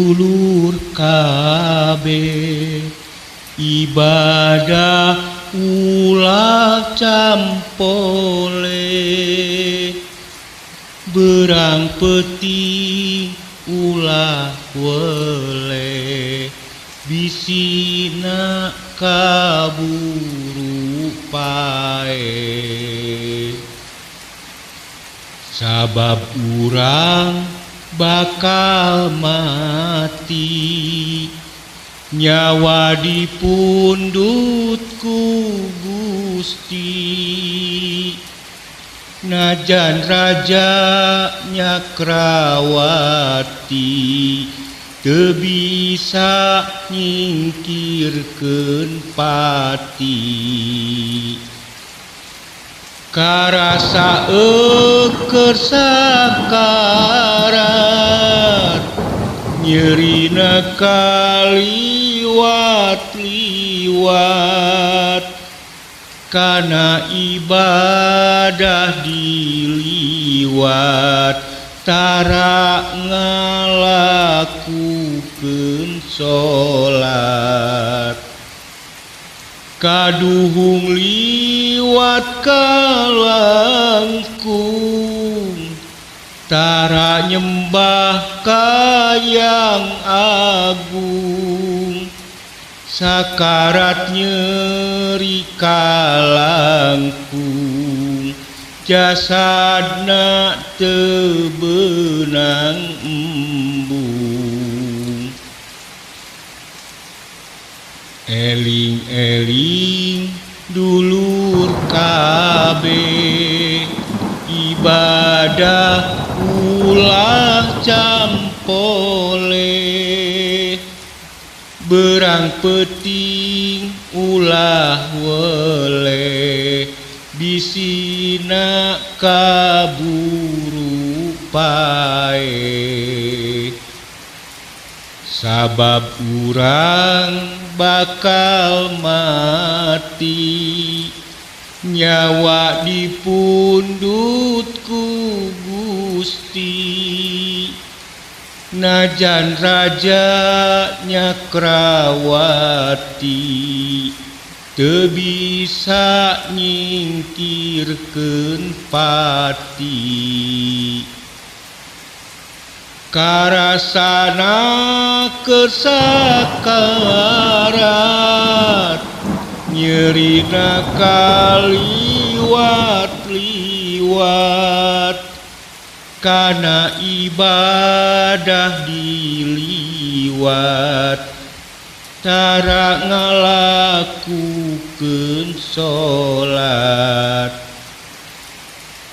Dulur kabeh, ibadah ulah campole, berang peuting ulah weleh, bisina kaburu paeh. Sabab urang bakal mati, nyawa dipundut ku Gusti. Najan raja Nyakrawati teu bisa nyingkirkeun pati. Karasa keur sakarat, nyerina kaliwat-liwat, kana ibadah diliwat, tara ngalakukeun salat. Kaduhung liwat kalangkung, tara nyembah ka Yang Agung. Sakarat nyeri kalangkung, jasadna teu beunang embung. Eling-eling dulur kabeh, ibadah ulah campole, berang peuting ulah weleh, bisina kaburu paeh. Sabab urang bakal mati, nyawa dipundut ku Gusti. Najan raja Nyakrawati teu bisa nyingkirkeun pati. Karasana keur sakarat, nyerina kaliwat-liwat, kana ibadah diliwat, tara ngalakukeun salat.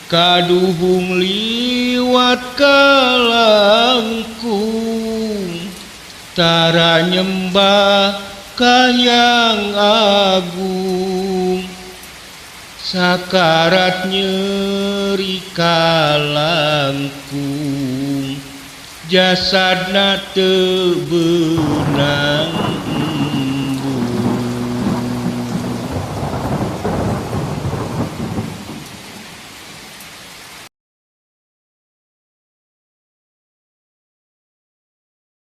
Kaduhung liwat kalangkung, tara nyembah ka Yang Agung. Sakarat nyeri kalangkung, jasadna teu beunang.